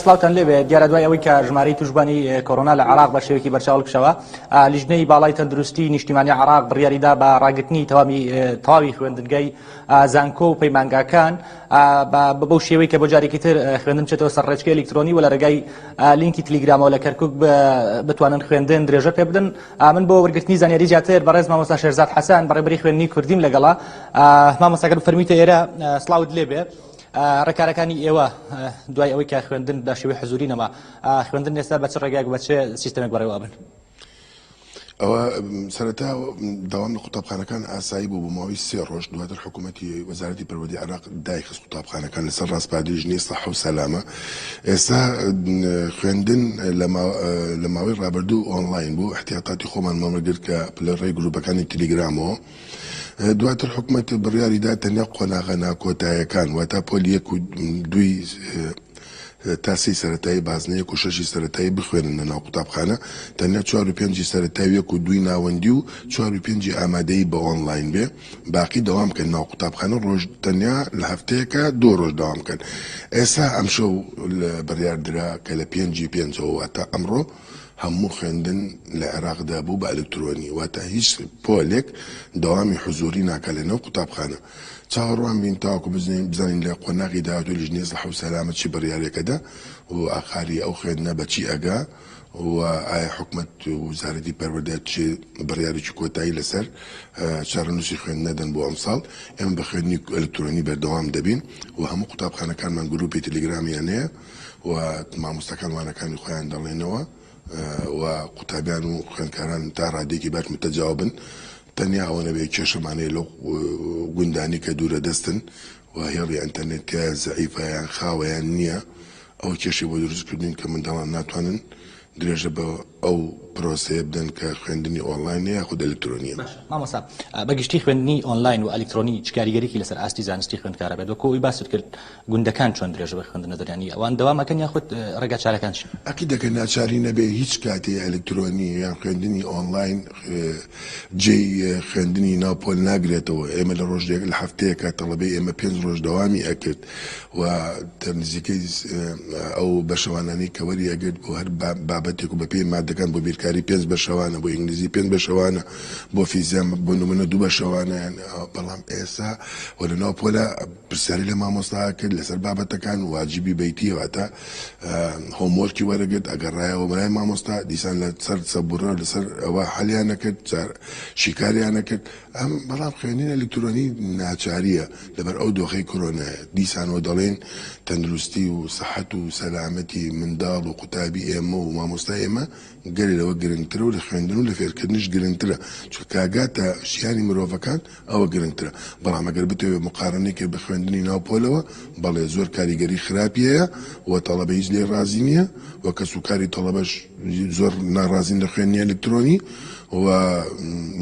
سڵاوتان لێبێ دیارە دوای ئەوەی کە ژمارەی توشبوانی کۆرۆنا لە عراق بە شێوەیەکی بەرچاو هەڵکشەوە لیژنەی باڵای تەندروستی نیشتیمانی عراق بڕیاریدا بە ڕاگرتنی تەوامی تەواوی خوێندنگەی زانکۆ و پەیمانگاکان بەو شێوەی کە بۆ جارێکی تر خوێندن بچێتەوە سەر ڕێچکەی ئەلیکترۆنی و لە ڕێگای لینکی تلیگرامەوە لە کەرکک بتوانن خوێندن درێژە پێ بدەن. من بۆ وەرگرتنی زانیاری زیاتر بەڕێز مامۆستا شێرزاد حەسەن بەڕێبەری خوێندنی کوردیم لەگەڵا. مامۆستا گەر فەرمیتە ئێرە سڵاوت لێبێ. ڕێکارەکانی ئێوە دوای ئەوەی کە خوێندن بە شێوەی حزوری نەما، خوێندن ئێستا بە چ ڕێگایەک بە چ سیستەمێک بەڕێوە ئەبن؟ ئەوە سەرەتا داوام لە قوتابخانەکان ئاسایی بوو بۆ ماوەی سێ ڕۆژ، دواتر حکوومەتی وەزارەتی پەروەردەی عێراق دایخست قوتابخانەکان لەسەر ڕاسپاردەی ژنی سەحە و سەلامە. ئێستا خوێندن لە ماوەی ڕابردوو ئۆنلاین بوو، ئیحتیاتاتی خۆمانمان وەرگرت کە لە ڕێی گرووپەکانی تلیگرامەوە. دواتر حکومەت بڕیاری دا تەنیا قۆناغە ناکۆتایەکان واتا پۆلی یەک و دووی تا سێی سەرەتایی بازنە یەک و شەشی سەرەتایی بخوێنن لە ناو قوتابخانە، تەنیا چوار و پێنجی سەرەتایی و یەک و دووی ناوەندی و چوار و پێنجی ئامادەیی بە ئۆنلاین بێ، باقی دەوام بکەن ناو قوتابخانە ڕۆژ تەنیا لە هەفتەیەکا دوو ڕۆژ دەوام بکەن. ئێستا ئەمشەو بڕیار درا کە لە پێنجی پێنجەوە واتە ئەمڕۆ هەموو خوێندن لە عێراقدا بوو بە ئەلکترۆنی، واتە هیچ پۆلێک دەوامی حزوری ناکات لە نێو قوتابخانە. چاوەڕوان بین تاوەکو بزانین لە قۆناغی داهاتوو لیژنەی سەحە و سەلامە چی بڕیارێک ئەدا و ئاقاری ئەو خوێندنە بە چی ئەگا و ئایا حکومەت و وەزارەتی پەروەردە چ بڕیارێکی کۆتایی لەسەر چارەنووسی خوێندن ئەدەن بۆ ئەمساڵ. ئێمە بە خوێندنی ئەلکترۆنی بەردەوام دەبین و هەموو قوتابخانەکانمان گروپی تەلەگرامیان هەیە و مامۆستاکان وانەکانی خۆیان دەڵێنەوە و قوتابیان و خوێندکاران تا ڕادەیەکی باش متەجاوبن. تەنیا ئەوە نەبێ کێشەمان هەیە لەو گوندانەی کە دوورە دەستن و هێڵی ئەنتەرنێت تیایا زەعیفە یان خاوە یان نییە، ئەوە کێشەی بۆ دروست کردوین کە منداڵان ناتوانن درێژە بە ئەو پرۆسەیە بدەن کە خوێندنی ئۆنلاینە یاخود ئەلکترۆنییە. باشە مامۆستا بە گشتی خوێندنی ئۆنلاین و ئەلکترۆنی چ کاریگەریی لەسەر ئاستی زانستی خوێندکارە بێت؟ وەکو ئەوەی باست کرد گوندەکان چۆن درێژە بە خوێندن دەدەن یانی ئەوان دەوام ئەکەن یاخود ڕێگا چارەکان چین؟ ئەکید ئەگەر ناچاری نەبێ هیچ کاتێ ئەلکترۆنی یان خوێندنی ئۆنلاین جێی خوێندنی ناو پۆل ناگرێتەوە ئێمە لە ڕۆژێک لە هەفتەیەکا تەڵەبەی ئێمە پێنج ڕۆژ دەوامی ئەکرد و نزیکەی ئەو بەشەوانانەی کە وەری ئەگرت بۆ هەر بابەتێک و بەپێی مادەکان بۆ بیرکاری پێنج بەشەوانە بۆ ئینگلیزی پێنج بەشەوانە بۆ فیزیا بۆ نمونە دوو بەشەوانە بەڵام ئێستا و لە ناو پۆلە پرسیاری لە مامۆستا کرد لەسەر بابەتەکان واجبی بەیتی واتە homework ی وەرەگرت ئەگەڕایەوە بەلای مامۆستا دیسان لەسەر سەبوڕە لەسەر ئەوە حەلیان نەکرد شیکاریان نەکرد ئەم بەڵام خوێندنی ئەلکترۆنی ناچاریە لەبەر ئەو دۆخەی کۆرۆنایە دیسانەوە دەڵێن تەندروستی و سەحەت و سەلامەتی منداڵ و قوتابی ئێمە و مامۆستای ئێمە گەلێ لەوە گرنگترە و لە خوێندن و لە فێرکردنیش گرنگترە چونکە کاگاتە ژیانی مرۆڤەکان ئەوە گرنگترە بەڵام ئەگەر بتەوێت مقارنەی کەی بە خوێندنی ناو پۆلەوە بەڵێ زۆر کاریگەری خراپی هەیە و تەڵەبە هیچ لێی ڕازی نییە و کەسوکاری تەڵەبەش زۆر ناڕازین لە خوێندنی ئەلکترۆنی و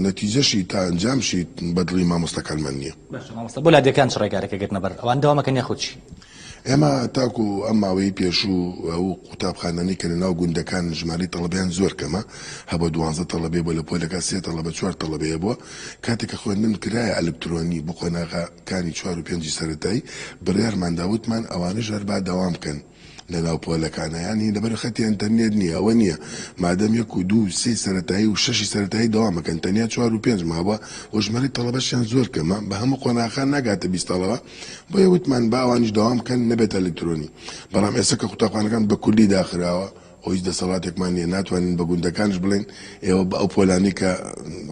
نەتیجەشی تا ئەنجامشی بە دڵی مامۆستاکانمان نییە. باشە مامۆستا بۆ لادێکان چ ڕێگارێک ئەگرنە بەر ئەوان دەوامەکەن یاخود چی؟ ئێمە تاکو ئەم ماوەیەی پێشوو ئەو قوتابخانانەی کە لەناو گوندەکانن ژمارەی تەڵەبەیان زۆر کەمە، هەبووە دوانزە تەڵەبەی بووە لە پۆلێکا سێ تەڵەبە چوار تەڵەبەیە بووە، کاتێک کە خوێندن کرایە ئەلکترۆنی بۆ قۆناغەکانی چوار و پێنجی سەرەتایی بڕیارمان دا وتمان ئەوانەش هەر با دەوام بکەن لەناو پۆلەکانا یانی لەبەر خەتی ئەنتەرنێت نییە ئەوە نییە مادەم یەک و دوو و سێی سەرەتایی و شەشی سەرەتایی دەوام ئەکەن تەنیا چوار و پێنج مابووە و ژمارەی تەڵەبەشیان زۆر کەمە بە هەموو قۆناغەکان ناگاتە 20 تەڵەبە بۆیە وتمان با ئەوانیش دەوام بکەن نەبێتە ئەلکترۆنی بەڵام ئێستا کە قوتابخانەکان بە کولی داخراوە خۆ هیچ دەسەڵاتێکمان نییە ناتوانین بە گوندەکانش بڵێین ئێوە بە ئەو پۆلانەی کە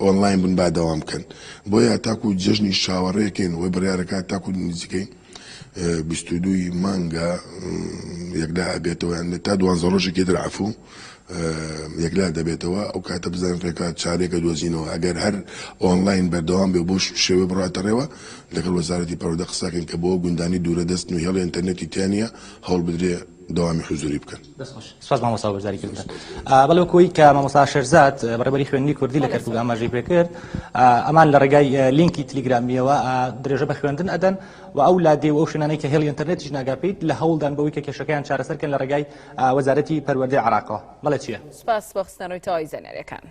ئۆنلاین بوون با دەوام بکەن بۆیە تاکو جەژنیش چاوەڕێکەین وەی بڕیارەکە تاکو نزیکەی 22 ی مانگە یەکلا ئەبێتەوە یان تا دوانزە ڕۆژێکی تر عەفوو یەکلا دەبێتەوە ئەو کاتە بزانین ڕێکات چارێکە دۆزینەوە ئەگەر هەر ئۆنلاین بەردەوام بێ بۆ شێوەی بڕاتە ڕێوە لەگەڵ وەزارەتی پەروەردە قسەکەین کە بۆ گوندانی دوورە دەستن و هێڵی ئینتەرنێتی تیا نییە هەوڵ بدرێ دەوامی حزوری بکەن. دەست خۆش. سپاس مامۆستا بۆ بەشداری کردنتان. بەڵێ وەکو ئەوەی کە مامۆستا شێرزاد بەڕێوەبەری خوێندنی کوردی لە کەرکوک ئاماژەی پێکرد ئەمان لە ڕێگای لینکی تلیگرامیەوە درێژە بە خوێندن ئەدەن و ئەو لادێ و ئەو شوێنانەی کە هێڵی ئینتەرنێتیش ناگا پێیت لە هەوڵدان بەوەی کە کێشەکەیان چارەسەر کەن لە ڕێگای وەزارەتی پەروەردەی عێراقەوە. بەڵێ چییە؟ سپاس بۆ خستنەڕووی تەواوی زانیارییەکان.